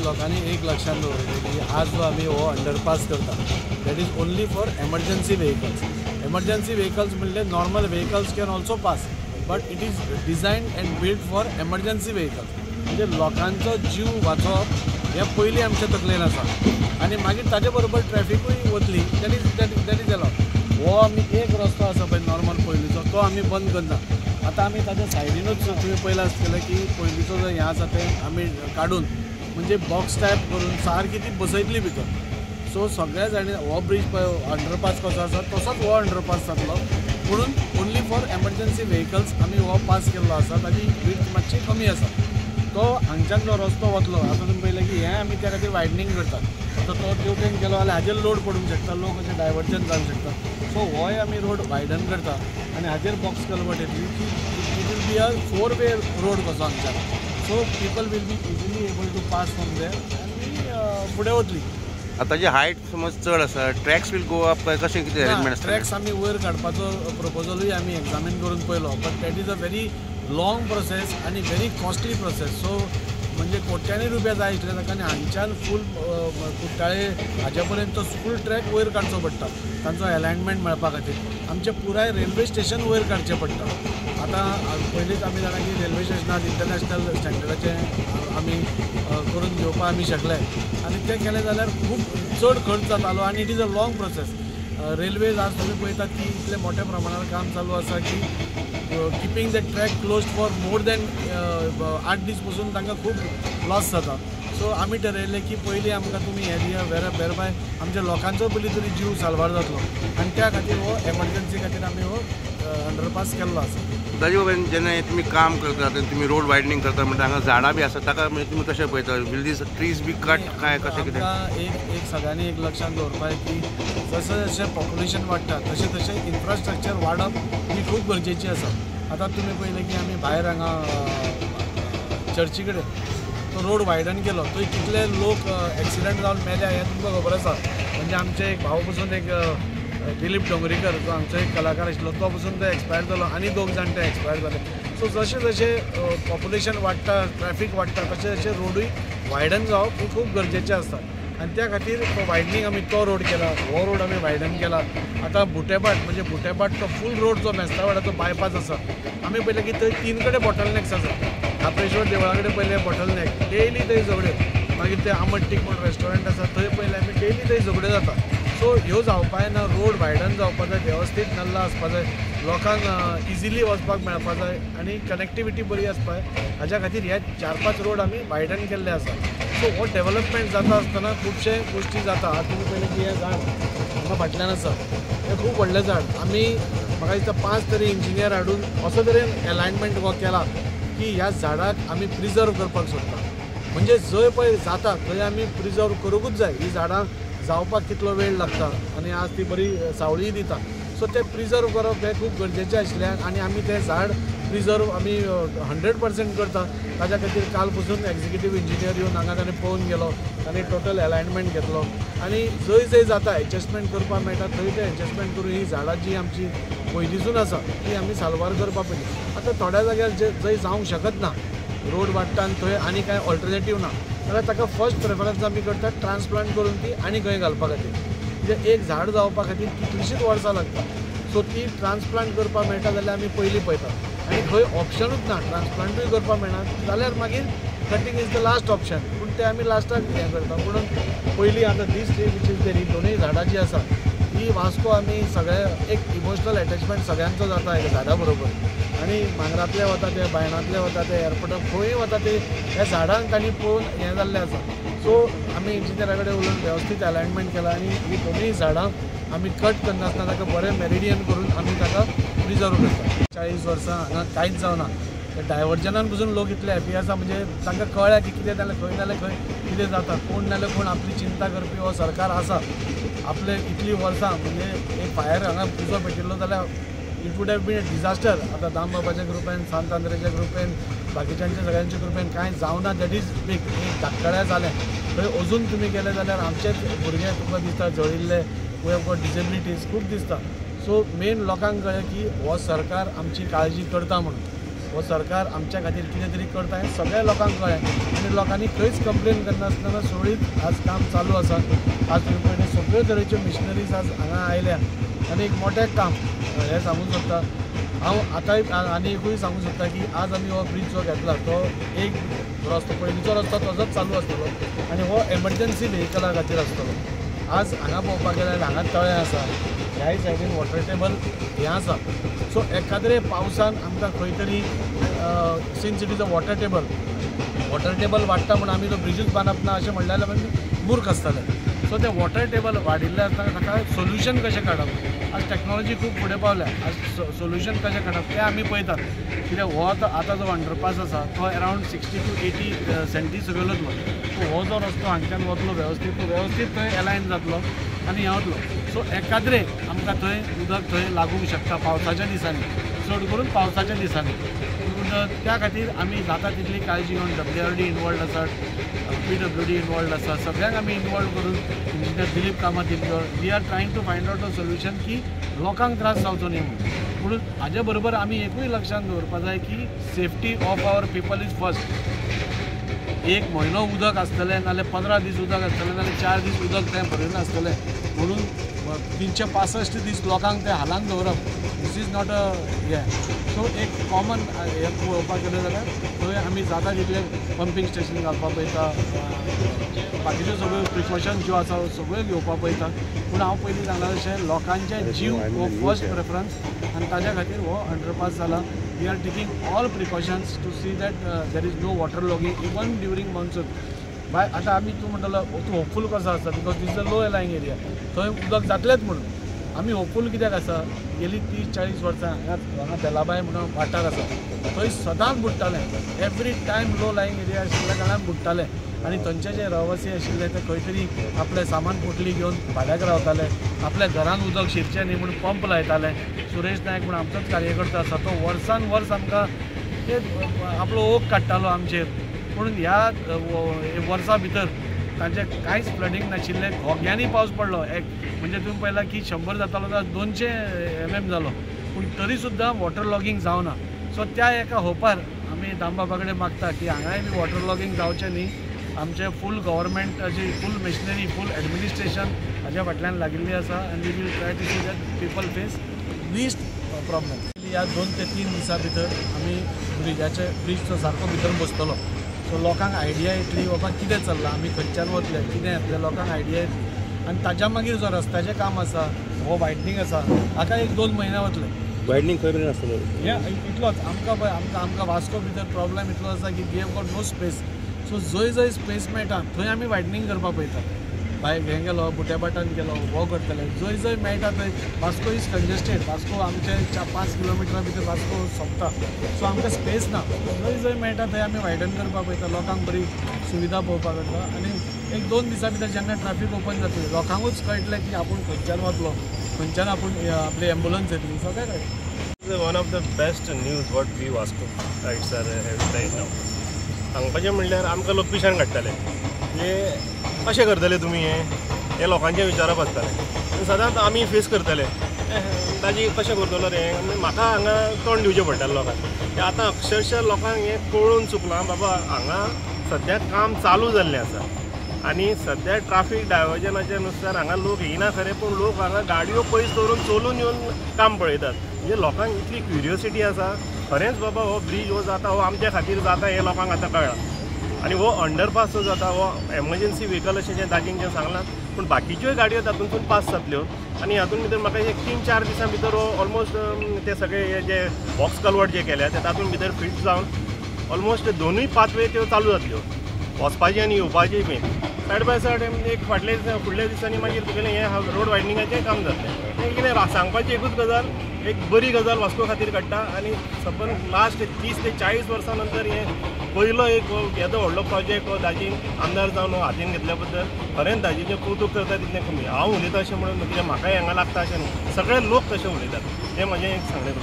लोकांनी एक लक्षात दवरलें की आज जो आमी हो अंडरपास करता that is only for emergency vehicles. Emergency vehicles म्हणल्यार normal vehicles can also pass, but it is designed and built for emergency vehicles. म्हणजे लोकांचो जीव वाचोवप हें पयलीं आमच्या तकलेन आसा आनी मागीर ताजे बरोबर ट्रॅफिकूय वतली. That is that is allowed. हो आमी एक रस्तो आसा पळय नॉर्मल पयलींचो, तो आमी बंद करना. आतां आमी ताच्या सायडीनूच तुवें पळयलां आसतलें की पयलींचो जो हें आसा तें आमी काडून म्हणजे बॉक्स टायप करून सारकी ती बसयतली भितर. सो सगळ्या जाणी हो ब्रीज पळय अंडरपास कसो आसा तसोच हो अंडरपास जातलो, पुणून ओन्ली फॉर एमर्जन्सी व्हेकल्स आमी हो पास केल्लो आसा. ताजी विड्थ मातशी कमी आसा. तो हांगच्यान जो रस्तो वतलो आतां तुमी पळयलें की हें आमी त्या खातीर वायडनींग करतात. आतां तो तेवटेन गेलो जाल्यार हाजेर लोड पडूंक शकता, लोक अशें डायवर्जन जावंक शकता. सो होय आमी रोड वायडन करता आनी हाजेर बॉक्स कलवट येतली की it will be a 4-way road कसो हांगच्यान. So people will be easily able to pass from there आनी फुडें वतली. आतांची हायट समज चड आसा, ट्रॅक्स will go up काय कशें कितें अरेंजमेंट आसता? ट्रॅक्स आमी वयर काडपाचो प्रपोजलूय आमी एग्जामीन करून पळयलो, but that is a very long process आनी व्हेरी कॉस्टली प्रोसेस. सो म्हणजे कोट्यांनी रुपया जाय आशिल्ले ताका आनी हांगच्यान फूल कुट्टाळे हाज्या पर्यंत तो फूल ट्रॅक वयर काडचो पडटा तांचो एलायनमेंट मेळपा खातीर. आमचें पुराय रेल्वे स्टेशन वयर काडचें पडटा. आतां पयलींच आमी जाणा की रेल्वे स्टेशनार इंटरनॅशनल स्टँडर्डाचें आमी करून घेवपाक आमी शकले आनी तें केलें जाल्यार खूब चड खर्च जातालो आनी it is a long process. Railways आज तुमी पळयतात की इतले मोठ्या प्रमाणार काम चालू आसा की keeping the track closed for more than 8 दीस पसून तांकां खूब लॉस जाता. सो आमी ठरयलें की पयलीं आमकां तुमी हें दिया वेरबाय आमच्या लोकांचो पयलीं तरी जीव साल्वार जातलो आनी त्या खातीर हो एमर्जन्सी खातीर आमी हो अंडरपास केल्लो आसा. ताजे बाबतींत जेन्ना तुमी काम करता तेन्ना तुमी रोड वायडनींग करता म्हणटा हांगा झाडां बी आसा ताका म्हणजे तुमी कशें पळयता? Will these trees be cut काय कशें कितें? आमकां एक सगळ्यांनी एक लक्षांत दवरपाक की जशें जशें पॉप्युलेशन वाडटा तशें तशें इन्फ्रास्ट्रक्चर वाडप ही खूब गरजेची आसा. आतां तुमी पळयलें की आमी भायर हांगा चर्ची कडेन तो रोड वायडन केलो थंय कितले लोक एक्सिडंट जावन मेल्या हें तुमकां खबर आसा. म्हणजे आमचे एक भाव पसून एक दिलीप डोंगरीकर जो आमचो एक कलाकार आशिल्लो तो पसून तो एक्सपायर जालो आनी 2 जाण ते एक्सपायर जाले. सो जशें जशें पॉप्युलेशन वाडटा, ट्रॅफीक वाडटा, तशें तशें रोडूय वायडन जावप ही खूब गरजेचें आसता आनी त्या खातीर तो वायडनींग आमी तो रोड केला, हो रोड आमी वायडन केला. आतां बुटेबाट म्हणजे बुटेबाट तो फूल रोड जो मेस्तावाड्याचो बायपास आसा आमी पळयलें की थंय 3 कडेन बॉटलनॅक्स आसा. खाप्रेश्वर देवळा कडेन पयलें बॉटलनॅक, डेली थंय झगड्यो, मागीर ते आमट टीक म्हूण रेस्टॉरंट आसा थंय पयलें आमी डेली थंय झगड्यो जाता. सो ह्यो जावपा जायना, रोड वायडन जावपा जाय, वेवस्थीत नल्ला आसपा जाय, लोकांक इजिली वचपाक मेळपा जाय आनी कनेक्टिविटी बरी आसपा जाय. हाज्या खातीर हे 4-5 रोड आमी वायडन केल्ले आसा. सो हो डेवलपमेंट जाता आसतना खुबशे गोश्टी जाता. आतां तुमी पळयलें की हें झाड हांगा फाटल्यान आसा हें खूब व्हडलें झाड. आमी म्हाका दिसता 5 तरी इंजिनियर हाडून असो तरेन एलायनमेंट हो केला की ह्या झाडाक आमी प्रिजर्व करपाक सोदता. म्हणजे जंय पळय जाता थंय आमी प्रिजर्व करूंकूच जाय. ही झाडां जावपाक कितलो वेळ लागता आनी आज ती बरी सावळीय दिता. सो तें प्रिजर्व करप हें खूब गरजेचें आशिल्ल्यान आनी आमी तें झाड प्रिजर्व आमी 100% करता. ताज्या खातीर काल पसून एक्झिक्युटीव इंजिनियर येवन हांगा ताणें पळोवन गेलो, ताणें टोटल एलायनमेंट घेतलो आनी जंय जंय जाता एडजस्टमेंट करपाक मेळटा थंय तें एडजस्टमेंट करून ही झाडां जी आमची पयलींसून आसा ती आमी साल्वार करपा पयलीं. आतां थोड्या जाग्यार जंय जावंक शकत ना, रोड वाडटा आनी थंय आनी कांय ऑल्टरनेटीव ना जाल्यार ताका फर्स्ट प्रेफरन्स आमी करतात ट्रान्सप्लांट करून ती आनी खंय घालपा खातीर. म्हणजे एक झाड जावपा खातीर कितलींशींच वर्सां लागता. सो ती ट्रान्सप्लांट करपाक मेळटा जाल्यार आमी पयलीं पळयता आनी खंय ऑप्शनूच ना, ट्रान्सप्लांटूय करपाक मेळना जाल्यार मागीर cutting is the last option. पूण तें आमी लास्टाक हें करता. पूण पयलीं आतां these tree which is there ही दोनूय झाडां जीं आसा ही वास्को आमी सगळे एक इमोशनल एटॅचमेंट सगळ्यांचो जाता एका झाडा बरोबर. आनी मांगरांतले वता ते, बायणांतले वता ते, एअरपोर्टार खंयूय वता ते ह्या झाडांक तांणी पळोवन हें जाल्लें आसा. सो आमी इंजिनियरा कडेन उलोवन वेवस्थीत अलायनमेंट केला आनी ही दोनूय झाडां आमी कट करनासतना ताका बरें मेरिडियन करून आमी ताका प्रिजर्व करता. 40 वर्सां हांगा कांयच जावना. डायवर्जनान पसून लोक इतले हॅपी आसा म्हणजे तांकां कळ्ळें की कितें जालें, खंय जालें, खंय कितें जाता, कोण नाल्यार कोण आपली चिंता करपी हो सरकार आसा. आपले इतलीं वर्सां म्हणजे एक फायर हांगा उजो पेटिल्लो जाल्यार it would have been a disaster. आतां दामबाबाच्या कृपेन, सांत आंद्रेच्या कृपेन, बाकीच्यांच्या सगळ्यांच्या कृपेन कांय जावना. That is big. एक धाकटळ्या जालें थंय अजून तुमी गेले जाल्यार आमचेच भुरगे तुमकां दिसता जळिल्ले, we have got disabilities खूब दिसता. सो मेन लोकांक कळ्ळें की हो सरकार आमची काळजी करता म्हणून. हो सरकार आमच्या खातीर कितें तरी करता हें सगळ्या लोकांक कळ्ळें आनी लोकांनी खंयच कंप्लेन करनासतना सुरळीत आज काम चालू आसा. आज तुमी पळयलें सगळ्यो तरेच्यो मिशनरीज आज हांगा आयल्या आनी एक मोठें काम हें सांगूंक सोदता हांव. आतांय आनी एकूय सांगूंक सोदता की आज आमी हो ब्रीज जो घेतला तो एक रस्तो पयलींचो रस्तो तसोच चालू आसतलो आनी हो एमर्जन्सी व्हेकला खातीर आसतलो. आज हांगा पळोवपाक गेल्यार हांगा तळें आसा, ह्याय सायडीन वॉटर टेबल हें आसा. सो एखाद्रे पावसान आमकां खंय तरी since it is a water table, water table वाडटा म्हूण आमी तो ब्रिजूच बांदप ना अशें म्हणलें जाल्यार आमी मूर्ख आसतले. सो तें वॉटर टेबल वाडिल्लें आसतना ताका सोल्युशन कशें काडप, आज टॅक्नोलॉजी खूब फुडें पावल्या, आज सोल्युशन कशें काडप तें आमी पळयतात. कित्याक हो आतां जो अंडरपास आसा तो अरावंड 60 to 80 सेंटी सकयल वतलो. सो हो जो रस्तो हांगच्यान वतलो वेवस्थीत, तो वेवस्थीत थंय एलायन जातलो आनी हें वतलो. सो एकाद्रे आमकां थंय उदक थंय लागूंक शकता पावसाच्या दिसांनी, चड करून पावसाच्या दिसांनी. पूण त्या खातीर आमी जाता तितली काळजी घेवन WRD involved आसा, PWD involved आसा, सगळ्यांक आमी इनवॉल्व करून engineer Dilip Kamat involved, we are trying to find out a solution की लोकांक त्रास जावचो न्ही म्हणून. पूण हाजे बरोबर आमी एकूय लक्षांत दवरपा जाय की safety of our people is first. एक म्हयनो उदक आसतलें नाल्यार 15 दीस उदक आसतलें नाल्यार 4 दीस उदक तें भरून आसतलें म्हणून 365 दीस लोकांक तें हालान दवरप this is not a हें. सो एक कॉमन हें पळोवपाक गेलें जाल्यार थंय आमी जाता तितलें पंपींग स्टेशन घालपाक पळयता, बाकीच्यो सगळ्यो प्रिकॉशन ज्यो आसा सगळ्यो घेवपाक पळयता. पूण हांव पयलीं सांगलां तशें लोकांचे जीव हो फर्स्ट प्रेफरन्स आनी ताज्या खातीर हो अंडरपास जाला. We are taking all precautions to see that there is no water logging even during monsoon. बाय आतां आमी तूं म्हणटलो तूं होपफूल कसो आसा because this is a low lying area, थंय उदक जातलेंच म्हणून आमी होपफूल कित्याक आसा. गेली 30-40 वर्सां हांगा हांगा बेलाबाय म्हणून वाठार आसा थंय सदांच बुडटालें, every time low lying area आशिल्ल्या कारणान बुडटालें आनी थंयचे जे रहवासी आशिल्ले ते खंय तरी आपलें सामान पोटली घेवन भाड्याक रावताले, आपल्या घरान उदक शिरचें न्ही म्हूण पंप लायताले. सुरेश नायक म्हूण आमचोच कार्यकर्ता आसा तो वर्सान वर्स आमकां ते आपलो ओग काडटालो आमचेर. पूण ह्या वर्सा भितर तांचें कांयच फ्लडींग नाशिल्लें, घोग्यांनी पावस पडलो. एक म्हणजे तुमी पळयलां की 100 जातालो जाल्यार 200 mm जालो, पूण तरी सुद्दां वॉटर लॉगींग जावना. सो त्या एका होपार आमी दामबाबा कडेन मागता की हांगाय बी वॉटर लॉगींग जावचें न्ही. आमचें फूल गव्हर्मेंटाची फूल मशिनरी फूल एडमिनिस्ट्रेशन हाज्या फाटल्यान लागिल्ली आसा आनी we will try to see that people face least problem. ह्या 2 ते 3 दिसां भितर आमी ब्रिजाचे ब्रिज सारको भितर बसतलो. सो लोकांक आयडिया येतली बाबा कितें चल्लां, आमी खंयच्यान वतले, कितें येतलें, लोकांक आयडिया येतली. आनी ताज्या मागीर जो रस्त्याचें काम आसा हो वायडनींग आसा हाका 1-2 म्हयने वतले. वायडनींग खंय मेरेन आसतलो हें इतलोच आमकां पळय आमकां आमकां वास्को भितर प्रॉब्लेम इतलो आसा की we have got no space. So जंय जंय स्पेस मेळटा थंय आमी वायडनींग करपाक पळयता. बाय हें गेलो बुट्याभाटान गेलो हो करतले, जंय जंय मेळटा थंय. वास्को is congested, Vasco आमचे 4-5 किलोमिटरा भितर वास्को सोंपता. सो आमकां स्पेस ना, जंय जंय मेळटा थंय आमी वायडन करपाक पळयता, लोकांक बरी सुविधा पळोवपाक मेळटा. आनी 1-2 दिसां भितर जेन्ना ट्राफीक ओपन जातली लोकांकूच कळटलें की आपूण खंयच्यान वतलो, खंयच्यान आपूण आपली एम्बुलन्स येतली, सगळें कळटलें. One of the best news what we Vascoites are having right now. सांगपाचें म्हणल्यार आमकां लोक पिशान काडटाले म्हणजे कशें करतले तुमी हें, हें लोकांचें विचारप आसतालें सदांच आमी फेस करतले ताजी कशें करतलो रे, म्हाका हांगा तोंड दिवचें पडटालें लोकांक. आतां अक्षरशः लोकांक हें कळून चुकलां बाबा हांगा सद्या काम चालू जाल्लें आसा आनी सद्या ट्राफीक डायवर्जनाच्या नुसार हांगा लोक येयना खरें, पूण लोक हांगा गाडयो पयस दवरून चलून येवन काम पळयतात. म्हणजे लोकांक इतली क्युरियोसिटी आसा खरेंच बाबा हो ब्रीज हो जाता हो आमच्या खातीर जाता हें लोकांक आतां कळ्ळां. आनी हो अंडरपास जो जाता हो एमर्जन्सी व्हेकल अशें जें दाजीन जें सांगलां, पूण बाकीच्योय गाडयो तातूंतसून पास जातल्यो. आनी हातूंत भितर म्हाका एक 3-4 दिसां भितर हो ऑलमोस्ट ते सगळे हे जे बॉक्स कलवर्ट जे केल्या ते तातूंत भितर फिट जावन ऑलमोस्ट दोनूय पाथवे त्यो चालू जातल्यो, वचपाची आनी येवपाची बीन सायड बाय सायड. एक फाटले फुडल्या दिसांनी मागीर तुगेलें हें रोड वायडनिंगाचें काम जातलें. कितें सांगपाची एकूच गजाल, एक बरी गजाल वास्को खातीर घडटा आनी सबंद लास्ट 30 ते 40 वर्सां नंतर हें पयलो एक येदो व्हडलो प्रोजेक्ट हो दाजीन आमदार जावन हो हातीन घेतल्या बद्दल खरेंच दाजीचें कौतूक करता तितलें कमी. हांव उलयता अशें म्हणून कित्याक म्हाकाय हांगा लागता अशें न्हू, सगळे लोक तशें उलयतात, हें म्हजें एक सांगणें.